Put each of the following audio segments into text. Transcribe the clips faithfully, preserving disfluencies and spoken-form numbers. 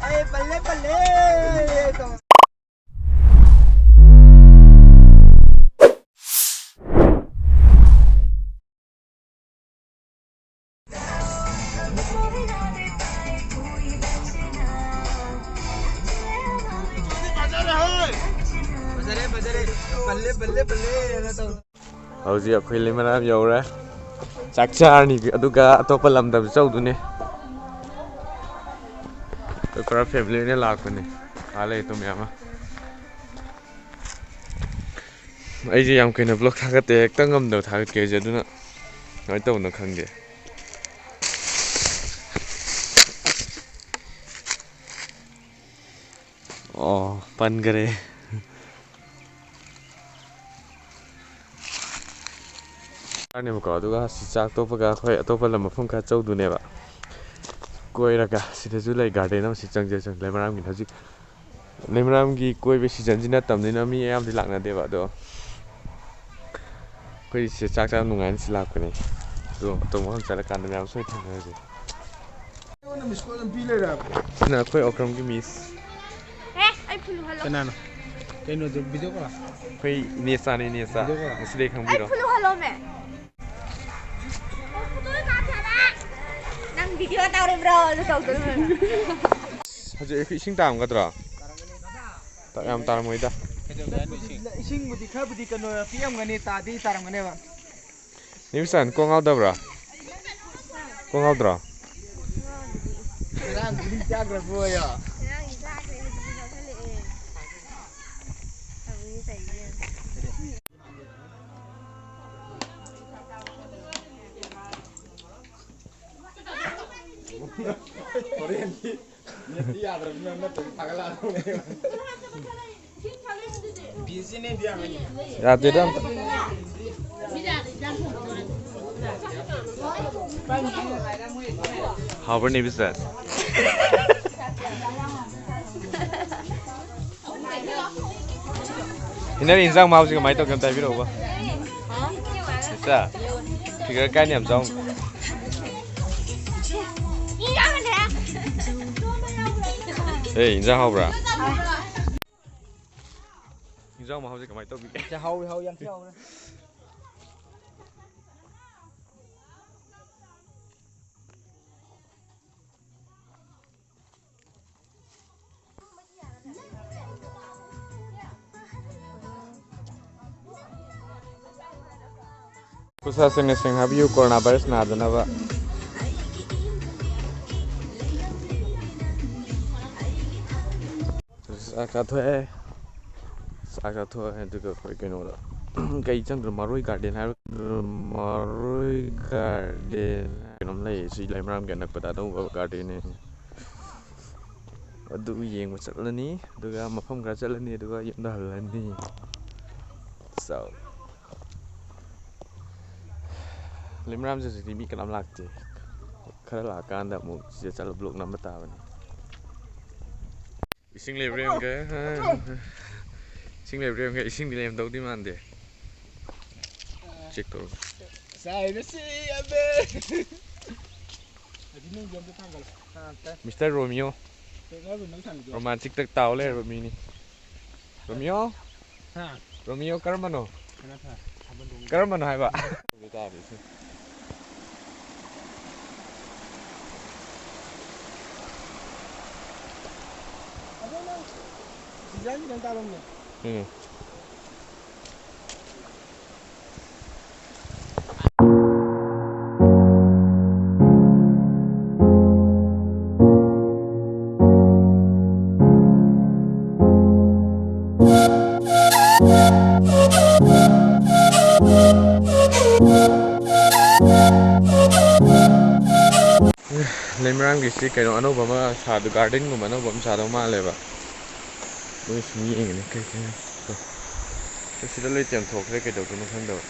ꯑꯩ ꯄꯜꯂꯦ, ꯄꯜꯂꯦ꯫ ꯐꯖꯔꯦ, ꯐꯖꯔꯦ꯫ ꯄꯜꯂꯦ, ꯄꯜꯂꯦ, ꯄꯜꯂꯦ꯫ ꯍꯧꯖꯤꯛ ꯑꯩꯈꯣꯏ ꯂꯩꯃꯔꯥꯝ ꯌꯧꯔꯦ꯫ ꯆꯥꯛ ꯆꯥꯔꯅꯤ, ꯑꯗꯨꯒ ꯑꯇꯣꯞꯄ ꯂꯝꯗꯁꯨ ꯆꯧꯗꯨꯅꯤ꯫ ꯑꯩꯈꯣꯏ ꯄꯨꯔꯥ family ꯑꯣꯏꯅ ꯂꯥꯛꯄꯅꯦ꯫ ꯑꯥ ꯂꯩ ꯑꯗꯨꯝ ꯃꯌꯥꯝ ꯑꯃ꯫ ꯑꯩꯁꯦ ꯌꯥꯝ ꯀꯨꯏꯅ vlog ꯊꯥꯒꯠꯇꯦ, ꯍꯦꯛꯇ ꯉꯝꯗꯕ ꯊꯥꯒꯠꯀꯦ ꯍꯥꯏꯁꯦ, ꯑꯗꯨꯅ ꯀꯃꯥꯏꯅ ꯇꯧꯕꯅꯣ ꯈꯪꯗꯦ꯫ ꯑꯣ, ꯄꯟꯈꯔꯦ꯫ ꯆꯥꯔꯅꯦꯕꯀꯣ, ꯑꯗꯨꯒ ꯁꯤ ꯆꯥꯛ ꯇꯣꯛꯄꯒ ꯑꯩꯈꯣꯏ ꯑꯇꯣꯞꯄ ꯂꯝ ꯃꯐꯝ ꯈꯔ ꯆꯧꯗꯨꯅꯦꯕ꯫ ꯀꯣꯏꯔꯒ ꯁꯤꯗꯁꯨ ꯂꯩ garden ꯑꯃ, ꯁꯤ ꯆꯪꯁꯦ, ꯆꯪꯁꯦ꯫ ꯂꯩꯃꯔꯥꯝꯒꯤꯅꯤ ꯍꯧꯖꯤꯛ꯫ ꯂꯩꯃꯔꯥꯝꯒꯤ ꯀꯣꯏꯕ seasonꯁꯤ ꯅꯠꯇꯕꯅꯤꯅ ꯃꯤ ꯑꯌꯥꯝꯕꯗꯤ ꯂꯥꯛꯅꯗꯦꯕ, ꯑꯗꯣ ꯑꯩꯈꯣꯏ ꯁꯤꯗ ꯆꯥꯛ ꯆꯥꯕ ꯅꯨꯡꯉꯥꯏꯅ ꯁꯤ ꯂꯥꯛꯄꯅꯦ꯫ ꯑꯗꯣ ꯑꯇꯣꯞꯄ ꯃꯐꯝ ꯆꯠꯂꯀꯥꯟꯗ ꯃꯌꯥꯝ ꯁꯣꯏ ꯊꯦꯡꯅꯔꯁꯦ꯫ ꯅꯪꯉꯣꯟꯗ miss call ꯑꯗꯨꯝ ꯄꯤ ꯂꯩꯔꯦ ꯍꯥꯏꯕ꯫ ꯁꯤꯅ ꯑꯩꯈꯣꯏ ꯑꯣꯀ꯭ꯔꯝꯒꯤ miss꯫ ꯑꯦ, ꯑꯩ ꯐꯨꯜ ꯍꯜꯂꯣ꯫ ꯀꯅꯥꯅꯣ? ꯀꯩꯅꯣꯗꯣ video call? ꯑꯩꯈꯣꯏ ꯏꯅꯦꯆꯥꯅꯦ, ꯏꯅꯦꯆꯥ꯫ Video call? ꯉꯁꯤꯗꯩ ꯑꯩ ꯈꯪꯕꯤꯔꯣ꯫ ꯐꯨꯜ ꯍꯜꯂꯣꯃꯦ꯫ ꯅꯪ video ꯇꯧꯔꯤꯕ꯭ꯔꯣ? ꯑꯗꯨ ꯇꯧꯗꯣꯏꯅꯣ꯫ ꯍꯧꯖꯤꯛ ꯑꯩꯈꯣꯏ ꯏꯁꯤꯡ ꯇꯥꯔꯝꯒꯗ꯭ꯔꯣ? ꯇꯥ-, ꯌꯥꯝ ꯇꯥꯔꯝꯃꯣꯏꯗ꯫ ꯏꯁꯤꯡꯕꯨꯗꯤ ꯈꯔꯕꯨꯗꯤ ꯀꯩꯅꯣ ꯄꯤꯛꯑꯝꯒꯅꯤ, ꯇꯥꯗꯤ ꯇꯥꯔꯝꯒꯅꯦꯕ꯫ ꯅꯤꯕꯤꯁꯟ, ꯀꯣꯛ ꯉꯥꯎꯗꯕ꯭ꯔꯥ? ꯀꯣꯛ ꯉꯥꯎꯗ꯭ꯔꯣ? ꯉꯔꯥꯡ ꯒꯨꯂꯤ ꯆꯥꯈ꯭ꯔꯕꯣꯌꯣ? ꯉꯔꯥꯡ ꯆꯥꯈ꯭ꯔꯦ, ꯍꯧꯖꯤꯛꯇꯤ ꯂꯧꯈꯠꯂꯛꯑꯦ꯫ ꯇꯧꯔꯤꯁꯦ ꯌꯦꯡꯉꯣ꯫ ꯍꯣꯔꯦꯟꯗꯤ ꯅꯦꯠꯇꯤ ꯌꯥꯗ꯭ꯔꯕꯅꯤꯅ ꯅꯠꯇ꯭ꯔꯗꯤ ꯊꯥꯒꯠꯂꯛꯑꯗꯧꯅꯦ꯫ ꯌꯥꯗꯦꯗ ꯑꯝꯇ꯫ ꯍꯥꯎꯕ꯭ꯔꯅꯦ ꯕꯤꯁꯥꯜ? ꯍꯤꯟꯅꯔꯤ ꯏꯟꯖꯥꯡ ꯃꯍꯥꯎꯁꯤ ꯀꯃꯥꯏꯅ ꯇꯧꯒꯦ ꯑꯝꯇ ꯍꯥꯏꯕꯤꯔꯛꯎꯕ꯫ ꯏꯆꯥ, figure ꯀꯥꯏꯅ ꯌꯥꯝ ꯆꯥꯎꯅ꯫ ꯑꯦ, ꯏꯟꯖꯥꯡ ꯍꯥꯎꯕ꯭ꯔꯥ? ꯏꯟꯖꯥꯡ ꯃꯍꯥꯎꯁꯦ ꯀꯃꯥꯏꯅ ꯇꯧꯕꯤꯒꯦ? ꯍꯥꯎꯋꯤ, ꯍꯥꯎꯋꯤ, ꯌꯥꯝ ꯊꯤ ꯍꯥꯎꯔꯦ꯫ ꯈꯨꯠꯁꯥ ꯁꯦꯡꯅ ꯁꯦꯡꯅ ꯍꯥꯞꯄꯤꯌꯨ, corona virus ꯅꯥꯗꯅꯕ꯫ ꯆꯥꯛ ꯆꯥꯊꯣꯛꯑꯦ꯫ ꯆꯥꯛ ꯆꯥꯊꯣꯛꯑꯦ, ꯑꯗꯨꯒ ꯑꯩꯈꯣꯏ ꯀꯩꯅꯣꯗ, ꯀꯩ ꯆꯪꯗ꯭ꯔꯣ? ꯃꯔꯣꯏ garden ꯍꯥꯏꯕ, ꯃꯔꯣꯏ garden ꯀꯩꯅꯣꯝ ꯂꯩꯌꯦ ꯁꯤ ꯂꯩꯃꯔꯥꯝꯒꯤ ꯑꯅꯛꯄꯗ, ꯑꯅꯧꯕ garden ꯅꯦ꯫ ꯑꯗꯨ ꯌꯦꯡꯕ ꯆꯠꯂꯅꯤ, ꯑꯗꯨꯒ ꯃꯐꯝ ꯈꯔ ꯆꯠꯂꯅꯤ, ꯑꯗꯨꯒ ꯌꯨꯝꯗ ꯍꯜꯂꯅꯤ꯫ So, ꯂꯩꯃꯔꯥꯝꯁꯦ ꯍꯧꯖꯤꯛꯇꯤ ꯃꯤ ꯀꯅꯥꯝ ꯂꯥꯛꯇꯦ꯫ ꯈꯔ ꯂꯥꯛꯑꯀꯥꯟꯗ ꯑꯃꯨꯛ ꯁꯤꯗ ꯆꯠꯂ vlog ꯅꯝꯕ ꯇꯥꯕꯅꯤ꯫ ꯏꯁꯤꯡ ꯂꯩꯕ꯭ꯔꯥ ꯌꯦꯡꯒꯦ꯫ ꯏꯁꯤꯡ ꯂꯩꯕ꯭ꯔꯥ ꯌꯦꯡꯒꯦ꯫ ꯏꯁꯤꯡꯗꯤ ꯂꯩꯔꯝꯗꯧꯗꯤ ꯃꯥꯟꯗꯦ꯫ Check ꯇꯧꯔꯒ꯫ ꯆꯥꯏꯔꯁꯤ ꯑꯕꯦ꯫ Mister Romeo꯫ Romantic ꯇ ꯇꯥꯎ ꯂꯩꯔꯕ ꯃꯤꯅꯤ꯫ ꯔꯣꯃꯤꯌꯣ? ꯍꯥ? ꯔꯣꯃꯤꯌꯣ ꯀꯔꯝꯕꯅꯣ? ꯀꯔꯝꯕꯅꯣ ꯍꯥꯏꯕ? ꯎꯝ꯫ ꯂꯩꯃꯔꯥꯝꯒꯤꯁꯤ ꯀꯩꯅꯣ ꯑꯅꯧꯕ ꯑꯃ ꯁꯥꯗ-, garden ꯒꯨꯝꯕ ꯑꯅꯧꯕ ꯑꯃ ꯁꯥꯗꯧ ꯃꯥꯜꯂꯦꯕ꯫ ꯃꯣꯏ ꯁꯨꯝ ꯌꯦꯡꯉꯤꯅꯦ ꯀꯩ ꯀꯩꯅꯣ꯫ ꯁꯤꯗ ꯂꯣꯏ ꯆꯦꯟꯊꯣꯛꯈ꯭ꯔꯦ, ꯀꯩꯗꯧꯗꯣꯏꯅꯣ ꯈꯪꯗꯕ꯫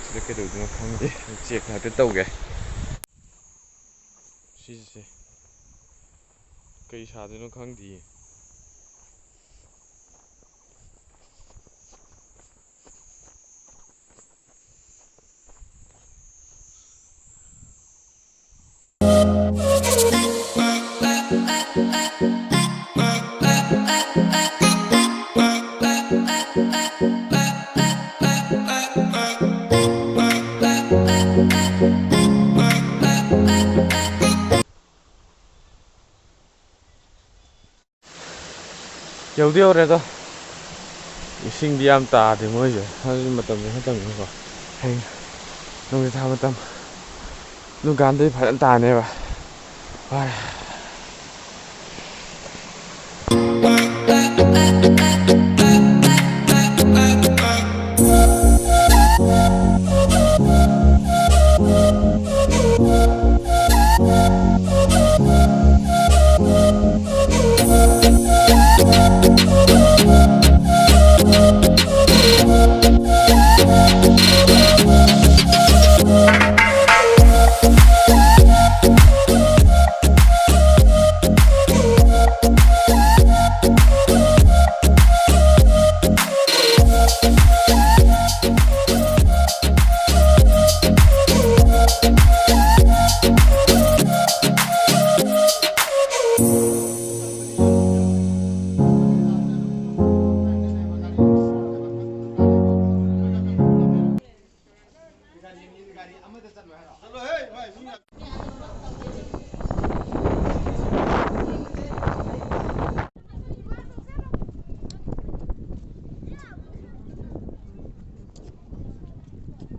ꯁꯤꯗ ꯀꯩꯗꯧꯗꯣꯏꯅꯣ ꯈꯪꯗꯦ꯫ Check ꯍꯥꯏꯐꯦꯠ ꯇꯧꯒꯦ꯫ ꯁꯤꯁꯦ ꯀꯩ ꯁꯥꯗꯣꯏꯅꯣ ꯈꯪꯗꯤꯌꯦ꯫ ꯌꯧꯗꯤ ꯌꯧꯔꯦ ꯑꯗꯣ, ꯏꯁꯤꯡꯗꯤ ꯌꯥꯝ ꯇꯥꯗꯦ ꯃꯣꯏꯁꯦ꯫ ꯍꯧꯖꯤꯛ ꯃꯇꯝꯁꯦ ꯐꯠꯇꯕꯅꯤꯅꯀꯣ꯫ ꯍꯌꯦꯡ ꯅꯣꯡꯖꯨ ꯊꯥ ꯃꯇꯝ, ꯑꯗꯨꯝ ꯀꯥꯟꯗꯗꯤ ꯐꯖꯅ ꯇꯥꯅꯦꯕ꯫ ꯋꯥꯔꯦ꯫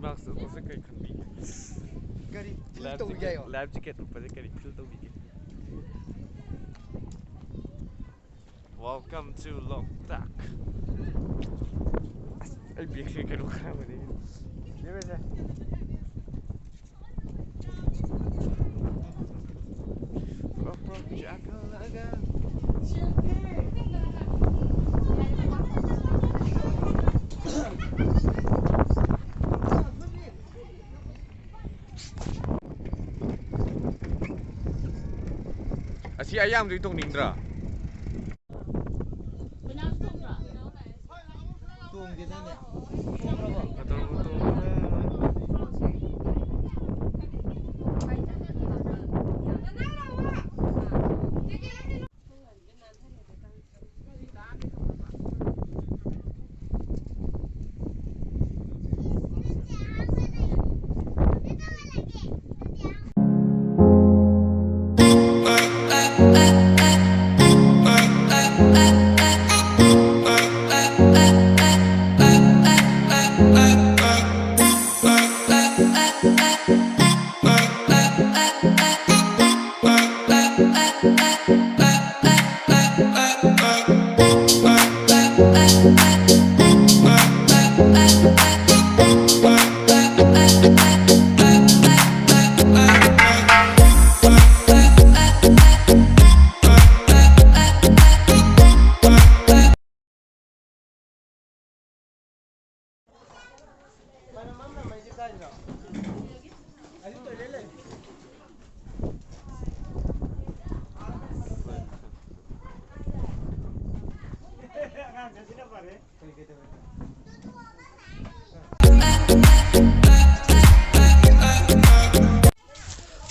ꯃꯥꯛꯁ ꯎꯞꯄꯁꯦ ꯀꯩ ꯈꯟꯕꯤꯒꯦ? ꯀꯔꯤ ꯐꯤꯜ ꯂꯥꯏꯐ ꯇꯧꯕꯤꯒꯦ ꯖꯦꯀꯦꯠ, ꯍꯥꯏꯌꯣ? ꯂꯥꯏꯐ ꯖꯦꯀꯦꯠ ꯎꯞꯄꯁꯦ ꯀꯔꯤ ꯐꯤꯜ ꯇꯧꯕꯤꯒꯦ? Welcome to ꯂꯣꯛꯇꯥꯛ꯫ ꯑꯁ, ꯑꯩ ꯕꯦꯒꯁꯦ ꯀꯩꯅꯣ ꯈꯔ ꯑꯃꯅꯤ꯫ ꯌꯦꯡꯉꯨꯁꯦ꯫ ꯄ꯭ꯔꯣꯞ ꯄ꯭ꯔꯣꯞ ꯆꯥꯛꯈꯠꯂꯒ꯫ ꯑꯁꯤ ꯑꯌꯥꯝꯕꯗꯨꯗꯤ ꯇꯣꯡꯅꯤꯡꯗ꯭ꯔꯥ? ꯇꯣꯡꯗꯦꯗꯅꯦ꯫ ꯇꯣꯡꯈ꯭ꯔꯕꯣ? ꯃꯇꯣꯟ ꯇꯣꯡꯈ꯭ꯔꯦ꯫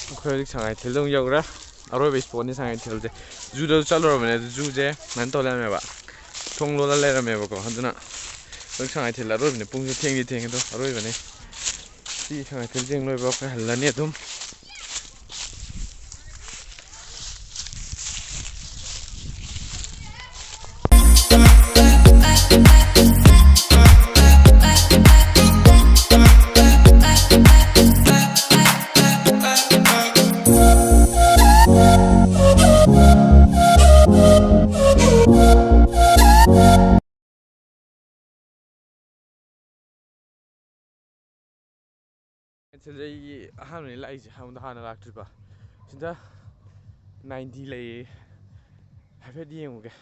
ꯑꯩꯈꯣꯏ ꯍꯧꯖꯤꯛ ꯁꯉꯥꯏꯊꯦꯜꯗ ꯑꯃꯨꯛ ꯌꯧꯔꯦ꯫ ꯑꯔꯣꯏꯕ ꯏꯁꯄꯣꯠꯅꯤ ꯁꯉꯥꯏꯊꯦꯜꯁꯦ꯫ ꯖꯨꯗꯁꯨ ꯆꯠꯂꯨꯔꯕꯅꯦ, ꯑꯗꯨ ꯖꯨꯁꯦ ꯀꯩꯅꯣ ꯇꯧ ꯂꯩꯔꯝꯃꯦꯕ, ꯊꯣꯡ ꯂꯣꯜꯂ ꯂꯩꯔꯝꯃꯦꯕꯀꯣ꯫ ꯑꯗꯨꯅ ꯍꯧꯖꯤꯛ ꯁꯉꯥꯏꯊꯦꯜ ꯑꯔꯣꯏꯕꯅꯦ꯫ ꯄꯨꯡꯁꯨ ꯊꯦꯡꯗꯤ ꯊꯦꯡꯉꯦ ꯑꯗꯣ ꯑꯔꯣꯏꯕꯅꯦ꯫ ꯁꯤ ꯁꯉꯥꯏꯊꯦꯜ ꯌꯦꯡ ꯂꯣꯏꯕ ꯑꯩꯈꯣꯏ ꯍꯜꯂꯅꯤ ꯑꯗꯨꯝ꯫ ꯁꯤꯗ ꯑꯩꯒꯤ ꯑꯍꯥꯟꯕꯅꯤ ꯂꯥꯛꯏꯁꯦ, ꯑꯃꯨꯛꯇ ꯍꯥꯟꯅ ꯂꯥꯛꯇ꯭ꯔꯤꯕ꯫ ꯁꯤꯗ ꯅꯥꯏꯟꯇꯤ ꯂꯩꯌꯦ, ꯍꯥꯏꯐꯦꯠ ꯌꯦꯡꯉꯨꯒꯦ꯫